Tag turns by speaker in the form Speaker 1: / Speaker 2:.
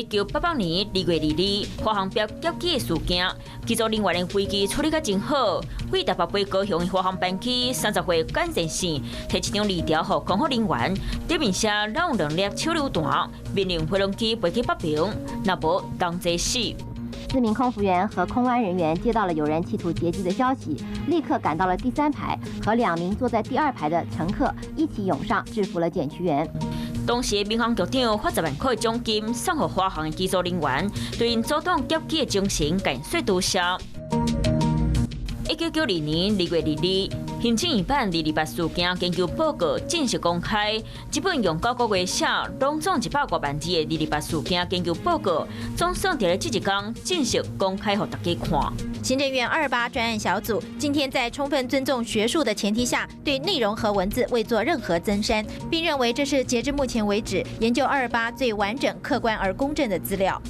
Speaker 1: 1988年2月22日，華航劫機的事件，機組人員的危機處理得真好。對台北飛高雄的華航班機30歲感電線，提一張字條予空服人員，頂面寫攏有兩粒手榴彈，命令飛行機飛去北平，若無同齊死。
Speaker 2: 四名空服員和空安人員接到了有人企圖劫機的消息，立刻趕到了第三排，和兩名坐在第二排的乘客一起湧上制服了檢區員。
Speaker 1: 當時民航局長發10萬塊獎金送予華航的機組人員，對𪜶阻擋劫機的精神感謝多謝。1992年2月22日，行政院版二二八事件研究報告正式公開。這本用9個月寫，攏總100多萬字的二二八事件研究報告，總算佇咧這一工正式公開予大家看。
Speaker 3: 行政院228專案小組今天在充分尊重學術的前提下，對內容和文字未做任何增刪，並認為這是截至目前為止研究228最完整、客觀而公正的資料。